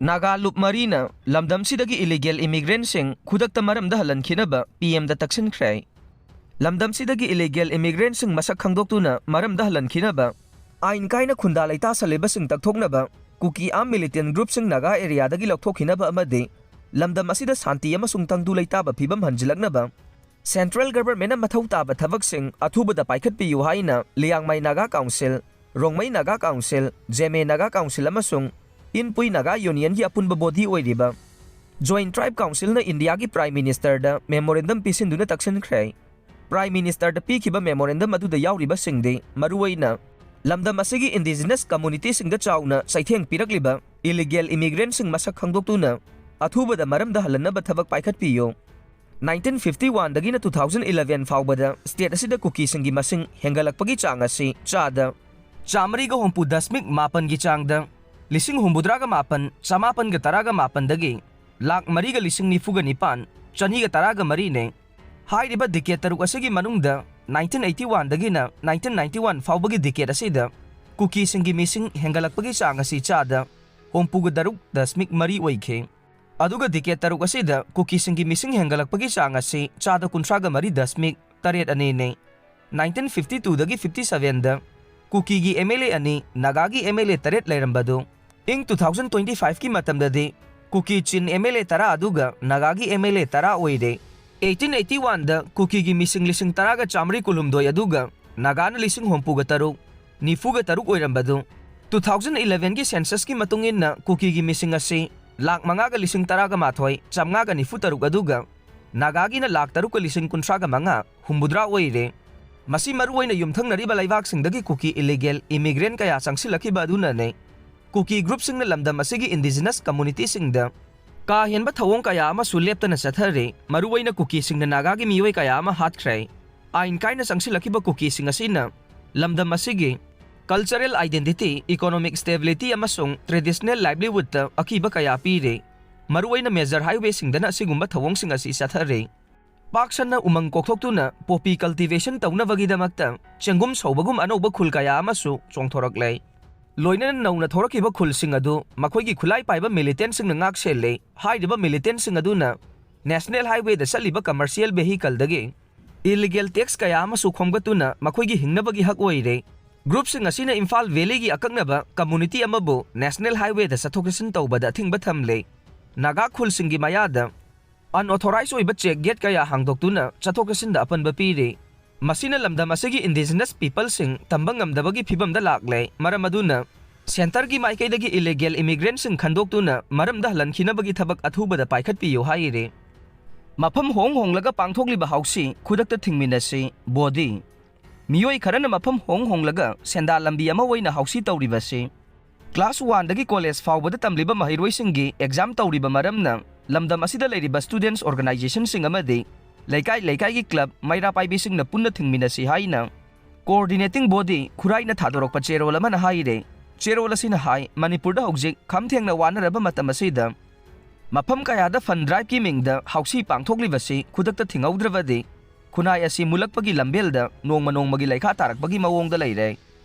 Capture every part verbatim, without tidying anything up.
ꯅꯥꯒꯥ ꯂꯨꯞ ꯃꯔꯤꯅ ꯂꯝꯗꯝꯁꯤꯗꯒꯤ ꯏꯂꯤꯒꯦꯜ ꯏꯃꯤꯒ꯭ꯔꯦꯟꯁꯤꯡ ꯈꯨꯗꯛꯇ ꯃꯔꯝꯗ ꯍꯜꯍꯟꯈꯤꯅꯕ ꯄꯤ ꯑꯦꯝꯗ ꯇꯛꯁꯤꯟꯈ꯭ꯔꯦ꯫ ꯂꯝꯗꯝꯁꯤꯗꯒꯤ ꯏꯂꯤꯒꯦꯜ ꯏꯃꯤꯒ꯭ꯔꯦꯟꯁꯤꯡ ꯃꯁꯛ ꯈꯪꯗꯣꯛꯇꯨꯅ ꯃꯔꯝꯗ ꯍꯜꯍꯟꯈꯤꯅꯕ, ꯑꯥꯏꯟ ꯀꯥꯏꯅ ꯈꯨꯟꯗꯥ ꯂꯩꯇꯥꯁꯜꯂꯤꯕꯁꯤꯡ ꯇꯛꯊꯣꯛꯅꯕ, ꯀꯨꯀꯤ ꯑꯥꯔꯝ ꯃꯤꯂꯤꯇꯦꯟ ꯒ꯭ꯔꯨꯞꯁꯤꯡ ꯅꯥꯒꯥ ꯑꯦꯔꯤꯌꯥꯗꯒꯤ ꯂꯧꯊꯣꯛꯈꯤꯅꯕ ꯑꯃꯗꯤ ꯂꯝꯗꯝ ꯑꯁꯤꯗ ꯁꯥꯟꯇꯤ ꯑꯃꯁꯨꯡ ꯇꯪꯗꯨ ꯂꯩꯇꯥꯕ ꯐꯤꯕꯝ ꯍꯟꯖꯤꯜꯂꯛꯅꯕ ꯁꯦꯟꯇ꯭ꯔꯦꯜ ꯒꯚꯔꯟꯃꯦꯟꯠꯅ ꯃꯊꯧ ꯇꯥꯕ ꯊꯕꯛꯁꯤꯡ ꯑꯊꯨꯕꯗ ꯄꯥꯏꯈꯠꯄꯤꯌꯨ ꯍꯥꯏꯅ Liangmai Naga council, Rongmei Naga council, Zeme Naga council ꯑꯃꯁꯨꯡ ꯏꯟꯄꯨꯏ ꯅꯥꯒꯥ ꯌꯨꯅꯤꯌꯟꯒꯤ ꯑꯄꯨꯟꯕ ꯕꯣꯗꯤ ꯑꯣꯏꯔꯤꯕ ꯖꯣꯏꯟꯠ ꯇ꯭ꯔꯥꯏꯕ ꯀꯥꯎꯟꯁꯤꯜꯅ ꯏꯟꯗꯤꯌꯥꯒꯤ ꯄ꯭ꯔꯥꯏꯝ ꯃꯤꯅꯤꯁꯇꯔꯗ ꯃꯦꯃꯣꯔꯦꯟꯗꯝ ꯄꯤꯁꯤꯟꯗꯨꯅ ꯇꯛꯁꯤꯟꯈ꯭ꯔꯦ꯫ ꯄ꯭ꯔꯥꯏꯝ ꯃꯤꯅꯤꯁꯇꯔꯗ ꯄꯤꯈꯤꯕ ꯃꯦꯃꯣꯔꯦꯟꯗꯝ ꯑꯗꯨꯗ ꯌꯥꯎꯔꯤꯕꯁꯤꯡꯗꯤ ꯃꯔꯨꯑꯣꯏꯅ ꯂꯝꯗꯝ ꯑꯁꯤꯒꯤ ꯏꯟꯗꯤꯖꯤꯅꯁ ꯀꯝꯃꯨꯅꯤꯇꯤꯁꯤꯡꯗ ꯆꯥꯎꯅ ꯆꯩꯊꯦꯡ ꯄꯤꯔꯛꯂꯤꯕ ꯏꯂꯤꯒꯦꯜ ꯏꯃꯤꯒ꯭ꯔꯦꯟꯠꯁꯤꯡ ꯃꯁꯛ ꯈꯪꯗꯣꯛꯇꯨꯅ ꯑꯊꯨꯕꯗ ꯃꯔꯝꯗ ꯍꯜꯍꯟꯅꯕ ꯊꯕꯛ ꯄꯥꯏꯈꯠꯄꯤꯌꯨ꯫ ꯅꯥꯏꯟꯇꯤꯟ ꯐꯤꯐꯇꯤ ꯋꯥꯟꯗꯒꯤꯅ ꯇꯨ ꯊꯥꯎꯖꯟ ꯏꯂꯚꯦꯟ ꯐꯥꯎꯕꯗ ꯁ꯭ꯇꯦꯠ ꯑꯁꯤꯗ ꯀꯨꯀꯤꯁꯤꯡꯒꯤ ꯃꯁꯤꯡ ꯍꯦꯟꯒꯠꯂꯛꯄꯒꯤ ꯆꯥꯡ ꯑꯁꯤ ꯆꯥꯗ ꯆꯥꯃꯔꯤꯒ ꯍꯨꯝꯐꯨ ꯗꯁꯃꯤꯛ ꯃꯥꯄꯟꯒꯤ ꯆꯥꯡꯗ ꯂꯤꯁꯤꯡ ꯍꯨꯝꯐꯨꯇꯔꯥꯒ ꯃꯥꯄꯟ ꯆꯃꯥꯄꯟꯒ ꯇꯔꯥꯒ ꯃꯥꯄꯟꯗꯒꯤ ꯂꯥꯈ ꯃꯔꯤꯒ ꯂꯤꯁꯤꯡ ꯅꯤꯐꯨꯒ ꯅꯤꯄꯥꯟ ꯆꯅꯤꯒ ꯇꯔꯥꯒ ꯃꯔꯤꯅꯦ꯫ ꯍꯥꯏꯔꯤꯕ ꯗꯤꯀꯦꯠ ꯇꯔꯨꯛ ꯑꯁꯤꯒꯤ ꯃꯅꯨꯡꯗ ꯅꯥꯏꯟꯇꯤꯟ ꯑꯩꯠꯇꯤ ꯋꯥꯟꯗꯒꯤꯅ ꯅꯥꯏꯟꯇꯤꯟ ꯅꯥꯏꯟꯇꯤ ꯋꯥꯟ ꯐꯥꯎꯕꯒꯤ ꯗꯤꯀꯦꯠ ꯑꯁꯤꯗ ꯀꯨꯀꯤꯁꯤꯡꯒꯤ ꯃꯤꯁꯤꯡ ꯍꯦꯟꯒꯠꯂꯛꯄꯒꯤ ꯆꯥꯡ ꯑꯁꯤ ꯆꯥꯗ ꯍꯨꯝꯐꯨꯒ ꯇꯔꯨꯛ ꯗꯁꯃꯤꯛ ꯃꯔꯤ ꯑꯣꯏꯈꯤ꯫ ꯑꯗꯨꯒ ꯗꯤꯀꯦꯠ ꯇꯔꯨꯛ ꯑꯁꯤꯗ ꯀꯨꯀꯤꯁꯤꯡꯒꯤ ꯃꯤꯁꯤꯡ ꯍꯦꯟꯒꯠꯂꯛꯄꯒꯤ ꯆꯥꯡ ꯑꯁꯤ ꯆꯥꯗ ꯀꯨꯟꯊ꯭ꯔꯥꯒ ꯃꯔꯤ ꯗꯁꯃꯤꯛ ꯇꯔꯦꯠ ꯑꯅꯤꯅꯤ꯫ ꯅꯥꯏꯟꯇꯤꯟ ꯐꯤꯐꯇꯤ ꯇꯨꯗꯒꯤ ꯐꯤꯐꯇꯤ ꯁꯚꯦꯟꯗ ꯀꯨꯀꯤꯒꯤ ꯑꯦꯝ ꯑꯦꯜ ꯑꯦ ꯑꯅꯤ, ꯅꯥꯒꯥꯒꯤ ꯑꯦꯝ ꯑꯦꯜ ꯑꯦ ꯇꯔꯦꯠ ꯂꯩꯔꯝꯕꯗꯨ ꯏꯪ ꯇꯨ ꯊꯥꯎꯖꯟ ꯇ꯭ꯋꯦꯟꯇꯤ ꯐꯥꯏꯚꯀꯤ ꯃꯇꯝꯗꯗꯤ ꯀꯨꯀꯤ ꯆꯤꯟ ꯑꯦꯝ ꯑꯦꯜ ꯑꯦ ꯇꯔꯥ ꯑꯗꯨꯒ ꯅꯥꯒꯥꯒꯤ ꯑꯦꯝ ꯑꯦꯜ ꯑꯦ ꯇꯔꯥ ꯑꯣꯏꯔꯦ꯫ ꯑꯩꯠꯇꯤꯟ ꯑꯩꯠꯇꯤ ꯋꯥꯟꯗ ꯀꯨꯀꯤꯒꯤ ꯃꯤꯁꯤꯡ ꯂꯤꯁꯤꯡ ꯇꯔꯥꯒ ꯆꯥꯃꯔꯤ ꯀꯨꯟꯍꯨꯝꯗꯣꯏ ꯑꯗꯨꯒ ꯅꯥꯒꯥꯅ ꯂꯤꯁꯤꯡ ꯍꯨꯝꯐꯨꯒ ꯇꯔꯨꯛ, ꯅꯤꯐꯨꯒ ꯇꯔꯨꯛ ꯑꯣꯏꯔꯝꯕꯗꯨ ꯇꯨ ꯊꯥꯎꯖꯟ ꯏꯂꯚꯦꯟꯒꯤ ꯁꯦꯟꯁꯁꯀꯤ ꯃꯇꯨꯡ ꯏꯟꯅ ꯀꯨꯀꯤꯒꯤ ꯃꯤꯁꯤꯡ ꯑꯁꯤ ꯂꯥꯈ ꯃꯉꯥꯒ ꯂꯤꯁꯤꯡ ꯇꯔꯥꯒ ꯃꯥꯊꯣꯏ, ꯆꯥꯃꯉꯥꯒ ꯅꯤꯐꯨ ꯇꯔꯨꯛ ꯑꯗꯨꯒ ꯅꯥꯒꯥꯒꯤꯅ ꯂꯥꯈ ꯇꯔꯨꯛꯀ ꯂꯤꯁꯤꯡ ꯀꯨꯟꯊ꯭ꯔꯥꯒ ꯃꯉꯥ, ꯍꯨꯝꯐꯨꯇꯔꯥ ꯑꯣꯏꯔꯦ꯫ ꯃꯁꯤ ꯃꯔꯨꯑꯣꯏꯅ ꯌꯨꯝꯊꯪꯅꯔꯤꯕ ꯂꯩꯕꯥꯛꯁꯤꯡꯗꯒꯤ ꯀꯨꯀꯤ ꯏꯂꯤꯒꯦꯜ ꯏꯃꯤꯒ꯭ꯔꯦꯟ ꯀꯌꯥ ꯆꯪꯁꯤꯜꯂꯛꯈꯤꯕ ꯑꯗꯨꯅꯅꯦ꯫ ꯀꯨꯀꯤ ꯒ꯭ꯔꯨꯞꯁꯤꯡꯅ ꯂꯝꯗꯝ ꯑꯁꯤꯒꯤ ꯏꯟꯗꯤꯖꯤꯅꯁ ꯀꯝꯃꯨꯅꯤꯇꯤꯁꯤꯡꯗ ꯀꯥ ꯍꯦꯟꯕ ꯊꯧꯑꯣꯡ ꯀꯌꯥ ꯑꯃꯁꯨ ꯂꯦꯞꯇꯅ ꯆꯠꯊꯔꯤ꯫ ꯃꯔꯨꯑꯣꯏꯅ ꯀꯨꯀꯤꯁꯤꯡꯅ ꯅꯥꯒꯥꯒꯤ ꯃꯤꯑꯣꯏ ꯀꯌꯥ ꯑꯃ ꯍꯥꯠꯈ꯭ꯔꯦ꯫ ꯑꯥꯏꯟ ꯀꯥꯏꯅ ꯆꯪꯁꯤꯜꯂꯛꯈꯤꯕ ꯀꯨꯀꯤꯁꯤꯡ ꯑꯁꯤꯅ ꯂꯝꯗꯝ ꯑꯁꯤꯒꯤ ꯀꯜꯆꯔꯦꯜ ꯑꯥꯏꯗꯦꯟꯇꯤꯇꯤ, ꯏꯀꯣꯅꯣꯃꯤꯛ ꯁ꯭ꯇꯦꯕꯤꯂꯤꯇꯤ ꯑꯃꯁꯨꯡ ꯇ꯭ꯔꯦꯗꯤꯁꯅꯦꯜ ꯂꯥꯏꯚꯂꯤꯍꯨꯗꯇ ꯑꯀꯤꯕ ꯀꯌꯥ ꯄꯤꯔꯦ꯫ ꯃꯔꯨꯑꯣꯏꯅ ꯃꯦꯖꯔ ꯍꯥꯏꯋꯦꯁꯤꯡꯗꯅ ꯑꯁꯤꯒꯨꯝꯕ ꯊꯧꯑꯣꯡꯁꯤꯡ ꯑꯁꯤ ꯆꯠꯊꯔꯦ꯫ ꯄꯥꯛ ꯁꯟꯅ ꯎꯃꯪ ꯀꯣꯛꯊꯣꯛꯇꯨꯅ ꯄꯣꯄꯤ ꯀꯜꯇꯤꯚꯦꯁꯟ ꯇꯧꯅꯕꯒꯤꯗꯃꯛꯇ ꯆꯦꯡꯒꯨꯝ ꯁꯧꯕꯒꯨꯝ ꯑꯅꯧꯕ ꯈꯨꯜ ꯀꯌꯥ ꯑꯃꯁꯨ ꯆꯣꯡꯊꯣꯔꯛꯂꯦ꯫ ꯂꯣꯏꯅꯅ ꯅꯧꯅ ꯊꯣꯔꯛꯈꯤꯕ ꯈꯨꯜꯁꯤꯡ ꯑꯗꯨ ꯃꯈꯣꯏꯒꯤ ꯈꯨꯠꯂꯥꯏ ꯄꯥꯏꯕ militantꯁꯤꯡꯅ ꯉꯥꯛ ꯁꯦꯜꯂꯦ꯫ ꯍꯥꯏꯔꯤꯕ militantꯁꯤꯡ ꯑꯗꯨꯅ national highwayꯗ ꯆꯠꯂꯤꯕ commercial vehicleꯗꯒꯤ illegal tax ꯀꯌꯥ ꯑꯃꯁꯨ ꯈꯣꯝꯒꯠꯇꯨꯅ ꯃꯈꯣꯏꯒꯤ ꯍꯤꯡꯅꯕꯒꯤ ꯍꯛ ꯑꯣꯏꯔꯦ꯫ Groupꯁꯤꯡ ꯑꯁꯤꯅ ꯏꯝꯐꯥꯜ valleyꯒꯤ ꯑꯀꯛꯅꯕ community ꯑꯃꯕꯨ national highwayꯗ ꯆꯠꯊꯣꯛ ꯆꯠꯁꯤꯟ ꯇꯧꯕꯗ ꯑꯊꯤꯡꯕ ꯊꯝꯂꯦ꯫ ꯅꯥꯒꯥ ꯈꯨꯜꯁꯤꯡꯒꯤ ꯃꯌꯥꯗ unauthorized ꯑꯣꯏꯕ check gate ꯀꯌꯥ ꯍꯥꯡꯗꯣꯛꯇꯨꯅ ꯆꯠꯊꯣꯛ ꯆꯠꯁꯤꯟꯗ ꯑꯄꯟꯕ ꯄꯤꯔꯤ꯫ ꯃꯁꯤꯅ ꯂꯝꯗꯝ ꯑꯁꯤꯒꯤ indigenous peopleꯁꯤꯡ ꯇꯝꯕ ꯉꯝꯗꯕꯒꯤ ꯐꯤꯕꯝꯗ ꯂꯥꯛꯂꯦ꯫ ꯃꯔꯝ ꯑꯗꯨꯅ centreꯒꯤ ꯃꯥꯏꯀꯩꯗꯒꯤ illegal immigrantꯁꯤꯡ ꯈꯟꯗꯣꯛꯇꯨꯅ ꯃꯔꯝꯗ ꯍꯜꯍꯟꯈꯤꯅꯕꯒꯤ ꯊꯕꯛ ꯑꯊꯨꯕꯗ ꯄꯥꯏꯈꯠꯄꯤꯌꯨ ꯍꯥꯏꯔꯤ꯫ ꯃꯐꯝ ꯍꯣꯡ ꯍꯣꯡꯂꯒ ꯄꯥꯡꯊꯣꯛꯂꯤꯕ ꯍꯧꯁꯤ ꯈꯨꯗꯛꯇ ꯊꯤꯡꯃꯤꯟꯅꯁꯤ꯫ ꯕꯣꯗꯤ꯫ ꯃꯤꯑꯣꯏ ꯈꯔꯅ ꯃꯐꯝ ꯍꯣꯡ ꯍꯣꯡꯂꯒ ꯁꯦꯟꯗꯥꯟ ꯂꯝꯕꯤ ꯑꯃ ꯑꯣꯏꯅ ꯍꯧꯁꯤ ꯇꯧꯔꯤꯕꯁꯤ꯫ Class oneꯗꯒꯤ college ꯐꯥꯎꯕꯗ ꯇꯝꯂꯤꯕ ꯃꯍꯩꯔꯣꯏꯁꯤꯡꯒꯤ exam ꯇꯧꯔꯤꯕ ꯃꯔꯝꯅ ꯂꯝꯗꯝ ꯑꯁꯤꯗ ꯂꯩꯔꯤꯕ students organizationꯁꯤꯡ ꯑꯃꯗꯤ ꯂꯩꯀꯥꯏ ꯂꯩꯀꯥꯏꯒꯤ club ꯃꯩꯔꯥ ꯄꯥꯏꯕꯤꯁꯤꯡꯅ ꯄꯨꯟꯅ ꯊꯤꯡꯃꯤꯟꯅꯁꯤ ꯍꯥꯏꯅ coordinating body ꯈꯨꯔꯥꯏꯅ ꯊꯥꯗꯣꯔꯛꯄ ꯆꯦꯔꯣꯜ ꯑꯃꯅ ꯍꯥꯏꯔꯦ꯫ ꯆꯦꯔꯣꯜ ꯑꯁꯤꯅ ꯍꯥꯏ, ꯃꯅꯤꯄꯨꯔꯗ ꯍꯧꯖꯤꯛ ꯈꯝ ꯊꯦꯡꯅ ꯋꯥꯅꯔꯕ ꯃꯇꯝ ꯑꯁꯤꯗ ꯃꯐꯝ ꯀꯌꯥꯗ fund driveꯀꯤ ꯃꯤꯡꯗ ꯍꯧꯁꯤ ꯄꯥꯡꯊꯣꯛꯂꯤꯕꯁꯤ ꯈꯨꯗꯛꯇ ꯊꯤꯡꯍꯧꯗ꯭ꯔꯕꯗꯤ ꯈꯨꯟꯅꯥꯏ ꯑꯁꯤ ꯃꯨꯜꯂꯛꯄꯒꯤ ꯂꯝꯕꯦꯜꯗ ꯅꯣꯡꯃ ꯅꯣꯡꯃꯒꯤ ꯂꯩꯈꯥ ꯇꯥꯔꯛꯄꯒꯤ ꯃꯑꯣꯡꯗ ꯂꯩꯔꯦ꯫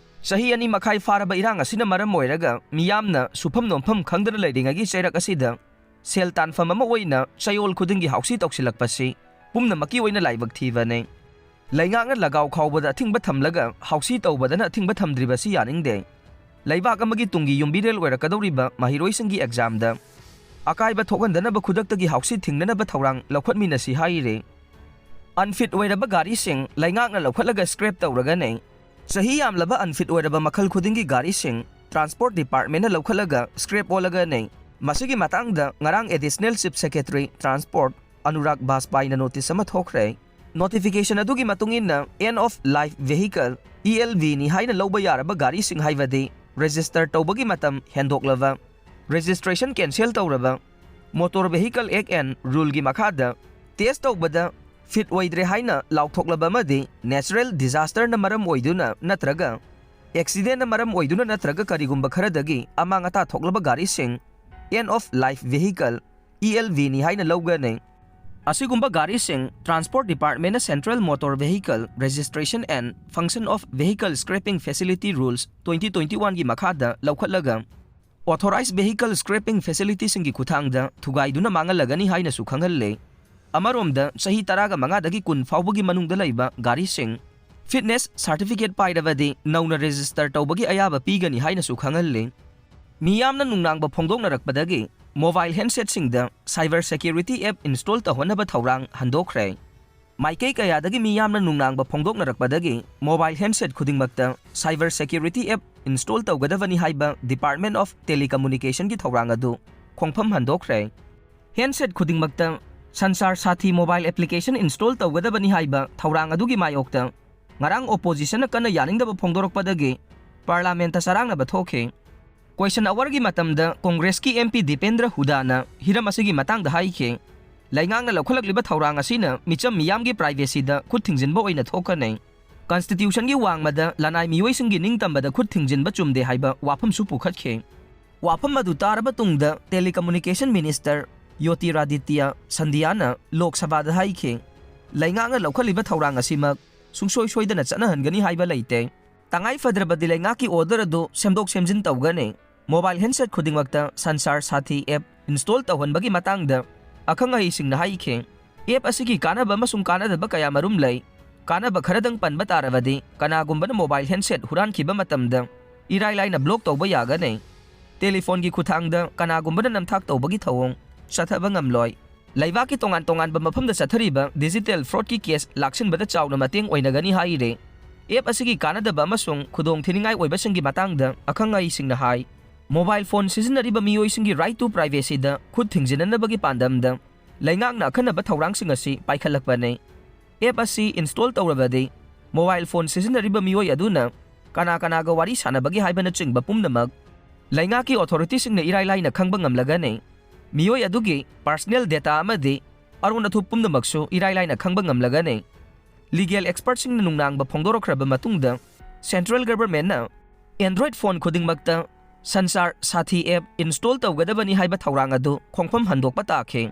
ꯆꯍꯤ ꯑꯅꯤ ꯃꯈꯥꯏ ꯐꯥꯔꯕ ꯏꯔꯥꯡ ꯑꯁꯤꯅ ꯃꯔꯝ ꯑꯣꯏꯔꯒ ꯃꯤꯌꯥꯝꯅ ꯁꯨꯐꯝ ꯅꯣꯝꯐꯝ ꯈꯪꯗꯅ ꯂꯩꯔꯤꯉꯩꯒꯤ ꯆꯩꯔꯛ ꯑꯁꯤꯗ ꯁꯦꯜ ꯇꯥꯟꯐꯝ ꯑꯃ ꯑꯣꯏꯅ ꯆꯌꯣꯜ ꯈꯨꯗꯤꯡꯒꯤ ꯍꯧꯁꯤ ꯇꯧꯁꯤꯜꯂꯛꯄꯁꯤ ꯄꯨꯝꯅꯃꯛꯀꯤ ꯑꯣꯏꯅ ꯂꯥꯏꯕꯛ ꯊꯤꯕꯅꯤ꯫ ꯂꯩꯉꯥꯛꯅ ꯂꯒꯥꯎ ꯈꯥꯎꯕꯗ ꯑꯊꯤꯡꯕ ꯊꯝꯂꯒ ꯍꯧꯁꯤ ꯇꯧꯕꯗꯅ ꯑꯊꯤꯡꯕ ꯊꯝꯗ꯭ꯔꯤꯕꯁꯤ ꯌꯥꯅꯤꯡꯗꯦ꯫ ꯂꯩꯕꯥꯛ ꯑꯃꯒꯤ ꯇꯨꯡꯒꯤ ꯌꯨꯝꯕꯤꯔꯦꯜ ꯑꯣꯏꯔꯛꯀꯗꯧꯔꯤꯕ ꯃꯍꯩꯔꯣꯏꯁꯤꯡꯒꯤ examꯗ ꯑꯀꯥꯏꯕ ꯊꯣꯛꯍꯟꯗꯅꯕ ꯈꯨꯗꯛꯇꯒꯤ ꯍꯧꯁꯤ ꯊꯤꯡꯅꯅꯕ ꯊꯧꯔꯥꯡ ꯂꯧꯈꯠꯃꯤꯟꯅꯁꯤ ꯍꯥꯏꯔꯤ꯫ Unfit ꯑꯣꯏꯔꯕ ꯒꯥꯔꯤꯁꯤꯡ ꯂꯩꯉꯥꯛꯅ ꯂꯧꯈꯠꯂꯒ scrap ꯇꯧꯔꯒꯅꯤ꯫ ꯆꯍꯤ ꯌꯥꯝꯂꯕ unfit ꯑꯣꯏꯔꯕ ꯃꯈꯜ ꯈꯨꯗꯤꯡꯒꯤ ꯒꯥꯔꯤꯁꯤꯡ transport departmentꯅ ꯂꯧꯈꯠꯂꯒ scrap ꯑꯣꯜꯂꯒꯅꯤ꯫ ꯃꯁꯤꯒꯤ ꯃꯇꯥꯡꯗ ꯉꯔꯥꯡ additional chief secretary transport Anurag ꯕꯥꯖꯄꯥꯏꯅ notice ꯑꯃ ꯊꯣꯛꯈ꯭ꯔꯦ꯫ Notification ꯑꯗꯨꯒꯤ ꯃꯇꯨꯡ ꯏꯟꯅ end of life vehicle, ELVꯅꯤ ꯍꯥꯏꯅ ꯂꯧꯕ ꯌꯥꯔꯕ ꯒꯥꯔꯤꯁꯤꯡ ꯍꯥꯏꯕꯗꯤ register ꯇꯧꯕꯒꯤ ꯃꯇꯝ ꯍꯦꯟꯗꯣꯛꯂꯕ, registration cancel ꯇꯧꯔꯕ, Motor Vehicle Act and Ruleꯒꯤ ꯃꯈꯥꯗ test ꯇꯧꯕꯗ fit ꯑꯣꯏꯗ꯭ꯔꯦ ꯍꯥꯏꯅ ꯂꯥꯎꯊꯣꯛꯂꯕ ꯑꯃꯗꯤ natural disasterꯅ ꯃꯔꯝ ꯑꯣꯏꯗꯨꯅ ꯅꯠꯇ꯭ꯔꯒ accidentꯅ ꯃꯔꯝ ꯑꯣꯏꯗꯨꯅ ꯅꯠꯇ꯭ꯔꯒ ꯀꯔꯤꯒꯨꯝꯕ ꯈꯔꯗꯒꯤ ꯑꯃꯥꯡ ꯑꯇꯥ ꯊꯣꯛꯂꯕ ꯒꯥꯔꯤꯁꯤꯡ end of life vehicle, ELVꯅꯤ ꯍꯥꯏꯅ ꯂꯧꯒꯅꯤ꯫ ꯑꯁꯤꯒꯨꯝꯕ ꯒꯥꯔꯤꯁꯤꯡ Transport Department ꯅ Central Motor Vehicle Registration and Function of Vehicle Scrapping Facility Rules twenty twenty-one ꯒꯤ ꯃꯈꯥꯗ ꯂꯧꯈꯠꯂꯒ Authorized Vehicle Scrapping Facility ꯁꯤꯡꯒꯤ ꯈꯨꯠꯊꯥꯡꯗ ꯊꯨꯒꯥꯏꯗꯨꯅ ꯃꯥꯡꯍꯜꯂꯒꯅꯤ ꯍꯥꯏꯅꯁꯨ ꯈꯪꯍꯜꯂꯦ꯫ ꯑꯃꯔꯣꯝꯗ, ꯆꯍꯤ ꯇꯔꯥꯃꯉꯥꯗꯒꯤ ꯀꯨꯟ ꯐꯥꯎꯕꯒꯤ ꯃꯅꯨꯡꯗ ꯂꯩꯕ ꯒꯥꯔꯤꯁꯤꯡ Fitness Certificate ꯄꯥꯏꯔꯕꯗꯤ ꯅꯧꯅ register ꯇꯧꯕꯒꯤ ꯑꯌꯥꯕ ꯄꯤꯒꯅꯤ ꯍꯥꯏꯅꯁꯨ ꯈꯪꯍꯜꯂꯤ꯫ ꯃꯤꯌꯥꯝꯅ ꯅꯨꯡꯅꯥꯡꯕ ꯐꯣꯡꯗꯣꯛꯅꯔꯛꯄꯗꯒꯤ mobile handset ꯁꯤꯡꯗ Cyber Security App install ꯇꯧꯍꯟꯅꯕ ꯊꯧꯔꯥꯡ ꯍꯟꯗꯣꯛꯈ꯭ꯔꯦ꯫ ꯃꯥꯏꯀꯩ ꯀꯌꯥꯗꯒꯤ ꯃꯤꯌꯥꯝꯅ ꯅꯨꯡꯅꯥꯡꯕ ꯐꯣꯡꯗꯣꯛꯅꯔꯛꯄꯗꯒꯤ mobile handset ꯈꯨꯗꯤꯡꯃꯛꯇ Cyber Security App install ꯇꯧꯒꯗꯕꯅꯤ ꯍꯥꯏꯕ Department of Telecommunication ꯒꯤ ꯊꯧꯔꯥꯡ ꯑꯗꯨ ꯈꯣꯡꯐꯝ ꯍꯟꯗꯣꯛꯈ꯭ꯔꯦ꯫ Handset ꯈꯨꯗꯤꯡꯃꯛꯇ Sansar Saathi mobile application install ꯇꯧꯒꯗꯕꯅꯤ ꯍꯥꯏꯕ ꯊꯧꯔꯥꯡ ꯑꯗꯨꯒꯤ ꯃꯥꯌꯣꯛꯇ ꯉꯔꯥꯡ opposition ꯅ ꯀꯟꯅ ꯌꯥꯅꯤꯡꯗꯕ ꯐꯣꯡꯗꯣꯔꯛꯄꯗꯒꯤ Parliament ꯇ ꯆꯔꯥꯡꯅꯕ ꯊꯣꯛꯈꯤ꯫ Question hour ꯒꯤ ꯃꯇꯝꯗ Congress ꯀꯤ M P Dipendra Hooda ꯅ ꯍꯤꯔꯝ ꯑꯁꯤꯒꯤ ꯃꯇꯥꯡꯗ ꯍꯥꯏꯈꯤ, "ꯂꯩꯉꯥꯛꯅ ꯂꯧꯈꯠꯂꯛꯂꯤꯕ ꯊꯧꯔꯥꯡ ꯑꯁꯤꯅ ꯃꯤꯆꯝ ꯃꯤꯌꯥꯝꯒꯤ privacy ꯗ ꯈꯨꯠ ꯊꯤꯡꯖꯤꯟꯕ ꯑꯣꯏꯅ ꯊꯣꯛꯀꯅꯤ꯫ Constitution ꯒꯤ ꯋꯥꯡꯃꯗ ꯂꯅꯥꯏ ꯃꯤꯑꯣꯏꯁꯤꯡꯒꯤ ꯅꯤꯡꯇꯝꯕꯗ ꯈꯨꯠ ꯊꯤꯡꯖꯤꯟꯕ ꯆꯨꯝꯗꯦ" ꯍꯥꯏꯕ ꯋꯥꯐꯝꯁꯨ ꯄꯨꯈꯠꯈꯤ꯫ ꯋꯥꯐꯝ ꯑꯗꯨ ꯇꯥꯔꯕ ꯇꯨꯡꯗ Telecommunication Minister Jyotiraditya Scindia ꯅ Lok Sabha ꯗ ꯍꯥꯏꯈꯤ, "ꯂꯩꯉꯥꯛꯅ ꯂꯧꯈꯠꯂꯤꯕ ꯊꯧꯔꯥꯡ ꯑꯁꯤꯃꯛ ꯁꯨꯡꯁꯣꯏ ꯁꯣꯏꯗꯅ ꯆꯠꯅꯍꯟꯒꯅꯤ ꯍꯥꯏꯕ ꯂꯩꯇꯦ꯫ ꯇꯉꯥꯏ ꯐꯗ꯭ꯔꯕꯗꯤ ꯂꯩꯉꯥꯛꯀꯤ order ꯑꯗꯨ ꯁꯦꯝꯗꯣꯛ ꯁꯦꯝꯖꯤꯟ ꯇꯧꯒꯅꯤ꯫" Mobile handset ꯈꯨꯗꯤꯡꯃꯛꯇ Sansar Saathi app install ꯇꯧꯍꯟꯕꯒꯤ ꯃꯇꯥꯡꯗ ꯑꯈꯪ ꯑꯍꯩꯁꯤꯡꯅ ꯍꯥꯏꯈꯤ, "App ꯑꯁꯤꯒꯤ ꯀꯥꯟꯅꯕ ꯑꯃꯁꯨꯡ ꯀꯥꯟꯅꯗꯕ ꯀꯌꯥ ꯃꯔꯨꯝ ꯂꯩ꯫ ꯀꯥꯟꯅꯕ ꯈꯔꯗꯪ ꯄꯟꯕ ꯇꯥꯔꯕꯗꯤ, ꯀꯅꯥꯒꯨꯝꯕꯅ mobile handset ꯍꯨꯔꯥꯟꯈꯤꯕ ꯃꯇꯝꯗ ꯏꯔꯥꯏ ꯂꯥꯏꯅ block ꯇꯧꯕ ꯌꯥꯒꯅꯤ꯫ Telephone ꯒꯤ ꯈꯨꯠꯊꯥꯡꯗ ꯀꯅꯥꯒꯨꯝꯕꯅ ꯅꯝꯊꯥꯛ ꯇꯧꯕꯒꯤ ꯊꯧꯑꯣꯡ ꯆꯠꯊꯕ ꯉꯝꯂꯣꯏ꯫ ꯂꯩꯕꯥꯛꯀꯤ ꯇꯣꯉꯥꯟ ꯇꯣꯉꯥꯟꯕ ꯃꯐꯝꯗ ꯆꯠꯊꯔꯤꯕ digital fraud ꯀꯤ case ꯂꯥꯛꯁꯤꯟꯕꯗ ꯆꯥꯎꯅ ꯃꯇꯦꯡ ꯑꯣꯏꯅꯒꯅꯤ" ꯍꯥꯏꯔꯤ꯫ App ꯑꯁꯤꯒꯤ ꯀꯥꯟꯅꯗꯕ ꯑꯃꯁꯨꯡ ꯈꯨꯗꯣꯡꯊꯤꯅꯤꯡꯉꯥꯏ ꯑꯣꯏꯕꯁꯤꯡꯒꯤ ꯃꯇꯥꯡꯗ ꯑꯈꯪ ꯑꯍꯩꯁꯤꯡꯅ ꯍꯥꯏ, mobile phone ꯁꯤꯖꯤꯟꯅꯔꯤꯕ ꯃꯤꯑꯣꯏꯁꯤꯡꯒꯤ right to privacy ꯗ ꯈꯨꯠ ꯊꯤꯡꯖꯤꯟꯅꯅꯕꯒꯤ ꯄꯥꯟꯗꯝꯗ ꯂꯩꯉꯥꯛꯅ ꯑꯈꯟꯅꯕ ꯊꯧꯔꯥꯡꯁꯤꯡ ꯑꯁꯤ ꯄꯥꯏꯈꯠꯂꯛꯄꯅꯤ꯫ App ꯑꯁꯤ install ꯇꯧꯔꯕꯗꯤ, mobile phone ꯁꯤꯖꯤꯟꯅꯔꯤꯕ ꯃꯤꯑꯣꯏ ꯑꯗꯨꯅ ꯀꯅꯥ ꯀꯅꯥꯒ ꯋꯥꯔꯤ ꯁꯥꯟꯅꯕꯒꯦ ꯍꯥꯏꯕꯅꯆꯤꯡꯕ ꯄꯨꯝꯅꯃꯛ ꯂꯩꯉꯥꯛꯀꯤ authority ꯁꯤꯡꯅ ꯏꯔꯥꯏ ꯂꯥꯏꯅ ꯈꯪꯕ ꯉꯝꯂꯒꯅꯤ꯫ ꯃꯤꯑꯣꯏ ꯑꯗꯨꯒꯤ personal data ꯑꯃꯗꯤ ꯑꯔꯣꯟ ꯑꯊꯨꯞ ꯄꯨꯝꯅꯃꯛꯁꯨ ꯏꯔꯥꯏ ꯂꯥꯏꯅ ꯈꯪꯕ ꯉꯝꯂꯒꯅꯤ꯫ Legal expert ꯁꯤꯡꯅ ꯅꯨꯡꯅꯥꯡꯕ ꯐꯣꯡꯗꯣꯔꯛꯈ꯭ꯔꯕ ꯃꯇꯨꯡꯗ, Central Government ꯅ Android phone ꯈꯨꯗꯤꯡꯃꯛꯇ Sansar Saathi app install ꯇꯧꯒꯗꯕꯅꯤ ꯍꯥꯏꯕ ꯊꯧꯔꯥꯡ ꯑꯗꯨ ꯈꯣꯡꯐꯝ ꯍꯟꯗꯣꯛꯄ ꯇꯥꯈꯤ꯫